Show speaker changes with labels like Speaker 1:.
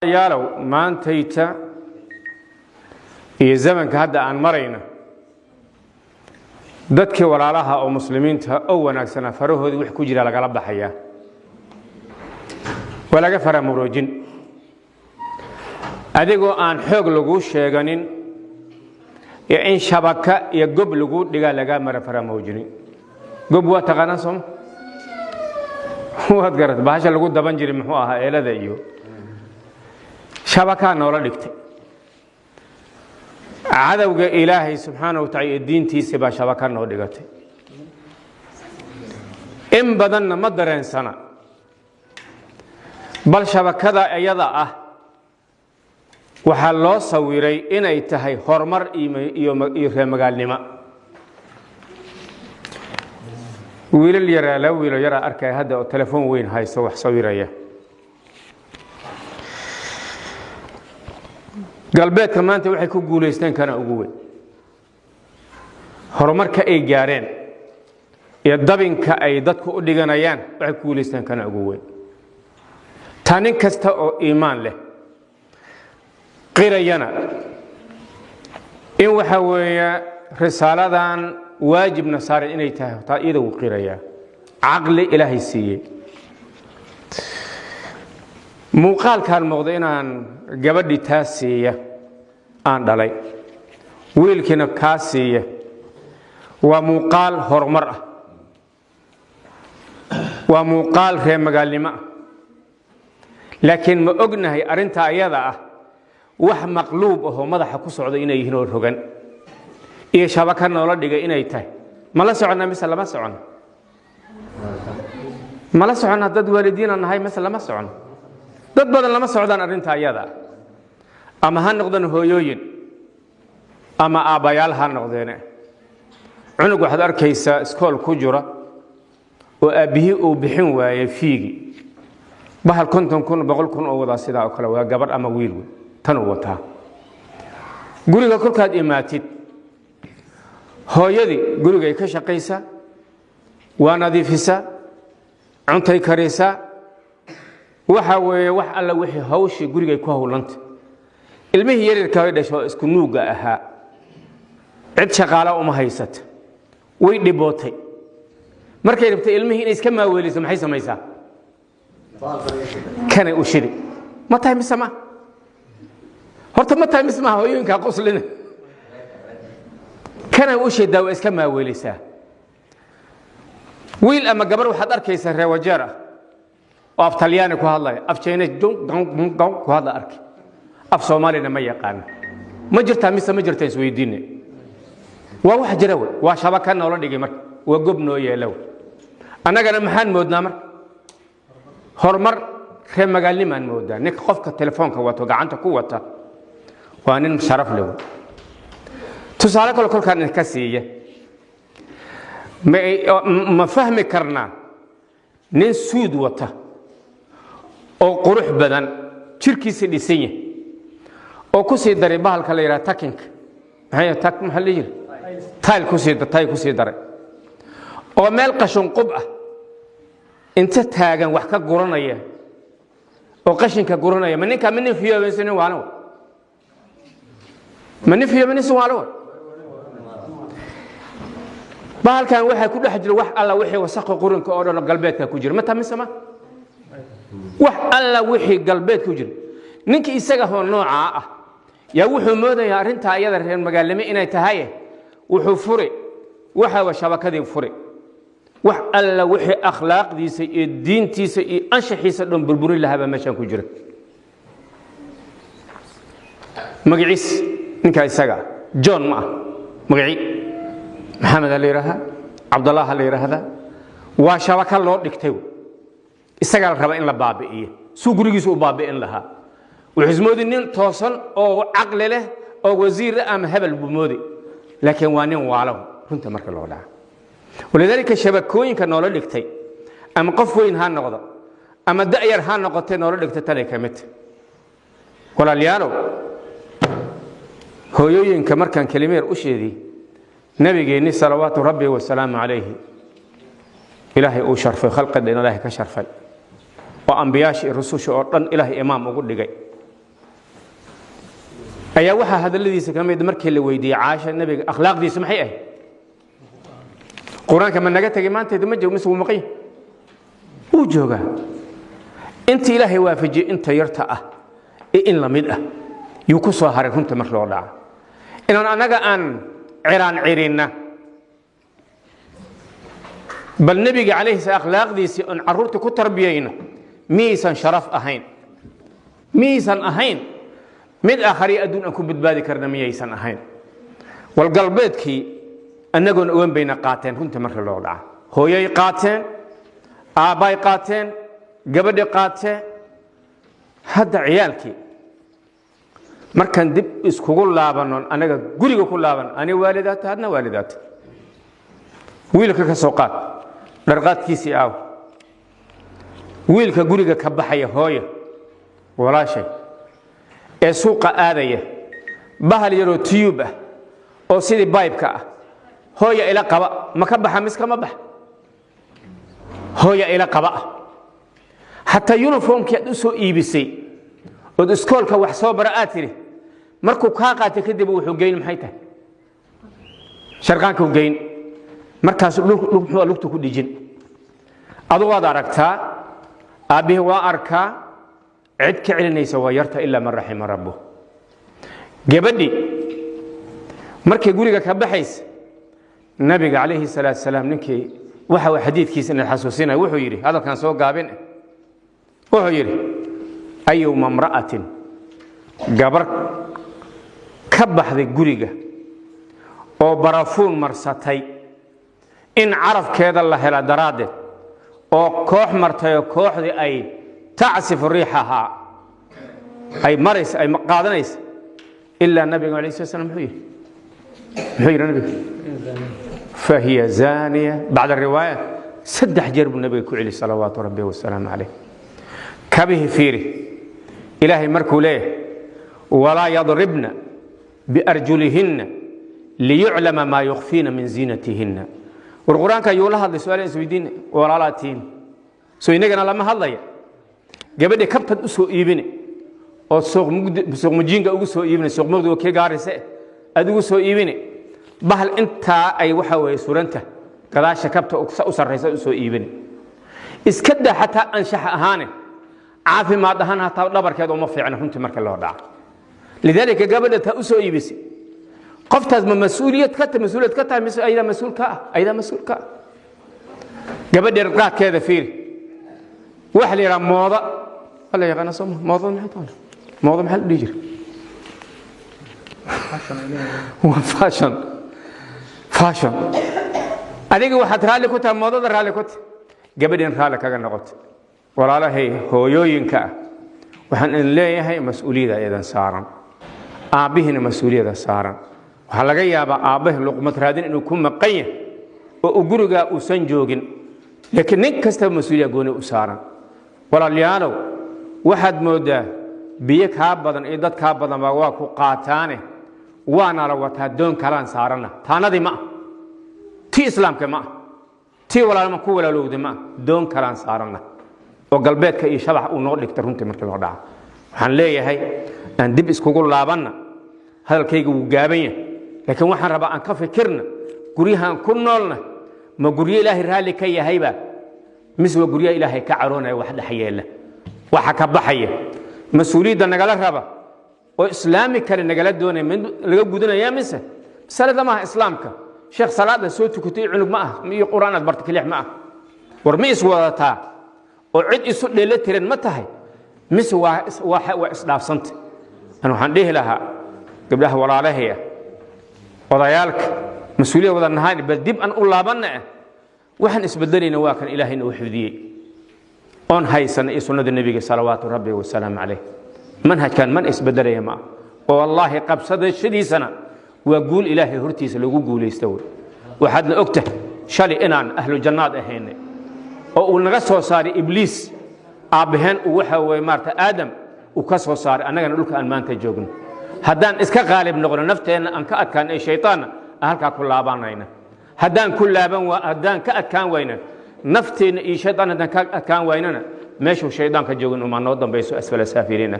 Speaker 1: Yaalow, maantayta iyo zamanka hadda aan marayna, dadkii walaalaha oo muslimiinta oo wanaagsanaa farahoodii wix ku jira lagala baxayaa, waa laga faramuroojin, adigoo aan xoog laguu sheeganin iyo in shabaka iyo gob laguu dhigaa lagaa mara faramuroojinin. Gob waa taqaanaa sooma? Waad garata bahasha lagu daban jiray, muxuu ahaa, eelada iyo shabakaa noola dhigtay. Cadowga Ilaahay subxaana wa tacala iyo diintiisa baa shabaka noo dhigatay. In badanna ma dareensana, bal shabakada iyada ah waxaa loo sawiray inay tahay horumar iyo reermagaalnimo. Wiilal yaraa, laba wiilo yaraa arkaya hadda oo telefoon weyn haysto, wax sawiraya. Galbeedka maanta waxay ku guulaysteen kana ugu weyn horumarka ay gaareen iyo dabinka ay dadku u dhiganayaan, waxay ku guulaysteen kana ugu weyn. Taa nin kasta oo iimaan leh qirayana in waxa weeye risaaladan waajibna saaran inay tahay, taa iyada wuu qirayaa. Caqli Ilaahay siiyey muuqaalkaan muuqda inaan gabadhii taa siiya aan dhalay, wiilkiina kaa siiya, waa muuqaal horumar ah, waa muuqaal reer magaalnimo ah. Laakiin ma ognahay arrintaa ayada ah wax maqluub ahoo madaxa ku socda inay yihiin oo rogan iyo shabaka noola dhigay inay tahay? Ma la soconnaa mise lama socono? Ma la soconnaa? Dad waalidiina nahay, mise lama socono? Dad badan lama socdaan arrinta ayada ah, ama ha noqdeen hooyooyin ama aabbayaal ha noqdeene. Cunug waxaad arkaysaa iskool ku jira oo aabbihii uu bixin waayey fiigi, bahal 50,000, 100,000 oo wadaa, sidaa oo kale waa gabadh ama wiil wey tanuu wataa. Guriga kolkaad imaatid, hooyadii gurigay ka shaqaysaa, waa nadiifisaa, cuntay karisaa, waxa weeye wax alla wixii hawshii gurigay ku howlanta. Ilmihii yaryarka way dhasho oo isku nuugga ahaa cid shaqaala uma haysata, way dhibootay. Markay rabtay ilmihii inay iska maaweeliso, maxay samaysaa? Kanay u shidi. Ma tahay mise ma? Horta ma tahay mise maha? Hooyooyinkaa qoslina, kanay u shidaa, waa iska maaweelisaa. Wiil ama gabar waxaad arkaysaa reewajeer ah oo af Talyaani ku hadlaya, af Jaynes ku hadla arki, af Soomaalina ma yaqaano. Ma jirtaa mise ma jirta? Isweydiine, waa wax jira wey. Waa shabaka noola dhigay marka, waa gob noo yeela. Annagana maxaan moodnaa marka? Horumar reer magaalnimaan moodaa. Ninka qofka telefoonka wato, gacanta ku wata, waa nin sharaf leh wey. Tusaale kale kolkaan idinka siiya, ma fahmi karnaa nin suud wata oo qurux badan, jirkiisa dhisan yahay, oo ku sii daray bahalka la yidhaha takinka, maxay tak, maxaa la yidhi, tayl kusii tay ku sii daray, oo meel qashin qub ah inta taagan wax ka guranaya oo qashinka guranaya? Ma ninkaa ma nin fiyoobeyso nin waalo? Ma nin fiyoobe nin waalo? Bahalkan waxaa ku dhex jira wax alla wixii wasaqa qurinka oo dhan galbeedka ku jira. Ma taa mise ma? Wax alla wixii galbeed ku jira. Ninkii isaga hoo noocaa ah yaa wuxuu moodayaa arrintaa iyada reer magaalnimo inay tahay. Wuxuu furi waxa shabakadii furi, wax alla wixii akhlaaqdiisa iyo diintiisa iyo anshaxiisa dhan burburin lahaa baa meeshaan ku jira. Magaciis ninkaa isaga John ma ah, magaci Maxamed ha la yidhaahdaa, Cabdallah ha la yidhaahdaa. Waa shabaka loo dhigtay, isagaa la rabaa in la baabi'iyo. Suu gurigiisa u baabi'in lahaa, wuxuu ismoodi nin toosan oo caqli leh oo wasiir ama hebel buu moodi, laakiin waa nin waalo runta marka loo dhaca. Walidaalika shabakooyinka noola dhigtay, ama qof weyn ha noqdo ama da'yar ha noqotee, noola dhigtay tanay ka mid tahay. Walaalyaalow, hooyooyinka markaan kelimeer u sheediy, nabigeenni salawaatu rabbi wasalaamu calayhi, Ilaahay uu sharfay khalqidhan, Ilaahay ka sharfay oo ambiyaasha iyo rususha oo dhan Ilaahay imaam ugu dhigay. Ayaa waxaa hadalladiisa ka mid markii la weydiiyey Caasha, nabiga akhlaaqdiisu maxay ahayd? Qur-aanka ma naga tegay maanta? Ma joogo mise wuu maqan yahay? Wuu joogaa. Inta Ilaahay waafajiyey, inta yarta ah ee in la mid ah yuu ku soo haray. Runta mar loo dhaca, inaan annaga aan ciraan cirinna, bal nebiga calayhi salaam akhlaaqdiisii oon carruurta ku tarbiyayno, miyaysan sharaf ahayn? Miyaysan ahayn mid aakhariya adduun aan ku badbaadi karna? Miyaysan ahayn? Wal galbeedkii annagoon ogan bayna qaateen. Runta marka loo dhaca, hooyay qaateen, aabbay qaateen, gabadhi qaateen, hadda ciyaalkii. Markaan dib iskugu laabanon, anaga guriga ku laaban, ani waalidaata, hadna waalidaata, wiilka ka soo qaad dharqaadkiisii aaw. Wiilka guriga ka baxaya, hooya walaashay, ee suuqa aadaya, bahal yaroo tiyuub ah oo sidii baybka ah, "Hooya, ila qaba," ma ka baxa mise kama baxa? "Hooya, ila qaba" ah. Xataa uniformkii aad u soo iibisay ood iskoolka wax soo bara aad tidhi, markuu kaa qaatay kadib wuxuu geyn, maxay tahay, sharqaankuu geyn. Markaasuu muxuu lugta ku dhijin. Adugu waad aragtaa, aabbihii waa arkaa, cid ka celinaysa waa yarta, ilaa man raxima rabbu. Gabadhi markay guriga ka baxaysa, nabiga calayhi salaatu salaam, ninkii waxa uu xadiidkiisa ina xasuusinaya, wuxuu yidhi, hadalkan soo gaabin, wuxuu yidhi: "Ayuma imra'atin," gabar ka baxday guriga oo barafuun marsatay in carafkeeda la hela daraaddeed, oo koox martayoo kooxdii ay tacsifu riixahaa, ay maraysa, ay qaadanaysa, ilaa nabiga alayh slat slam muxuu yidhi? Muxuu yidhi nabiga? "Fahiya zaaniya." Bacda riwaaya saddex jeer buu nabiga ku celi, salawaatu rabbi wasalaamu calayh. Kabihi fiiri, Ilaahay markuu leeyahay: "Walaa yadribna biarjulihinna liyuclama maa yukhfiina min ziinatihinna." War Qur-aanka ayuu la hadlay? Su-aal isweydiin, walaalaatiin, soo inagana lama hadlaya. Gabadhi kabtad u soo iibine oo suuq mujiinka ugu soo iibine, suuq mugdiga kii gaarise aad ugu soo iibine, bahal intaa ay waxa weeye suranta gadaasha kabta u sarraysa u soo iibine, iska daa xataa anshax ahaane, caafimaad ahaan hataa dhabarkeeda uma fiicna runtii marka loo dhaco. Lidaalika gabadha taa u soo iibisay, qoftaas ma mas-uuliyad ka ta mas-uuliyad ka tahay mise ayadaa mas-uul ka ah? Ayadaa mas-uul ka ah. Gabadha qaadkeeda fiiri, waxa la yidhaha mooda waa la yaqaana, soo ma? Moodada maxay tahay? Mooda maxaa la dhihi jira? Waa fashion, fashion. Adiga waxaad raalli ku tahay moodada, raalli ku tahay, gabadhin raalli kaga noqotay. Walaalahay hooyooyinka ah, waxaan idin leeyahay mas-uuliyadda idan saaran, aabbihiina mas-uuliyadda saaran. Waxaa laga yaabaa aabbahi luqmad raadin inuu ku maqan yahay oo uu gurigaa uusan joogin, laakiin nin kastaba mas-uuliyad gooni u saaran. Walaalayaalow, waxaad moodaa biyo kaa badan iyo dad kaa badan baa waa ku qaataane, waana la wataa, doon kalaan saaranna. Taanadii ma ah, tii islaamka ma ah, tii walaalma ku walaalowda ma ah, doon kalaan saaranna oo galbeedka iyo shabax uu noo dhigta. Runtii markii loo dhaca, waxaan leeyahay aan dib iskugu laabanna. Hadalkayga wuu gaaban yahay, laakiin waxaan rabaa aan ka fikirna guryahaan ku noolna. Ma guryo Ilaahay raalli ka yahayba mise waa guryaha Ilaahay ka caroonaya? Wax dhex yeela, waxa ka baxaya, mas-uuliyadda nagala raba oo islaami kale nagala doonaya, mid laga gudanaya mise masalada maaha? Islaamka, sheekh, salaada soo tukatay cunug ma ah iyo Qur-aan aad barta kelix ma ah. War ma is wadataa oo cid isu dheelo tiran ma tahay mise waa isdhaafsanta? An waxaan dhihi lahaa gabdhaha walaalahaya, odayaalka, mas-uuliyad wada nahaan, bal dib aan u laabanna ah. Waxaan isbedelayna waa kan Ilaahayna u xifdiyey oon haysana iyo sunnada nebiga, salawaatu rabbi wasalaamu calayh. Manhajkan man isbedelaya ma ah, oo wallaahi qabsadashadiisana waa guul Ilaahay hortiisa lagu guulaysta wey. Waxaadna ogtahay shalay inaan ahlu jannaad ahaynay oo uu naga soo saaray Ibliis, aabbaheen uu waxa weye maarata Aadam uu ka soo saaray, annagana dhulka aan maanta joogno. Haddaan iska qaalib noqono, nafteenna aan ka adkaan ee shaytaanna, aan halkaa ku laabanayna. Haddaan ku laaban, haddaan ka adkaan wayna nafteenna iyo shaytaan, haddaan ka adkaan waynana, meeshuu shaydaanka joogin umaa noo dambayso, asfala saafiliina.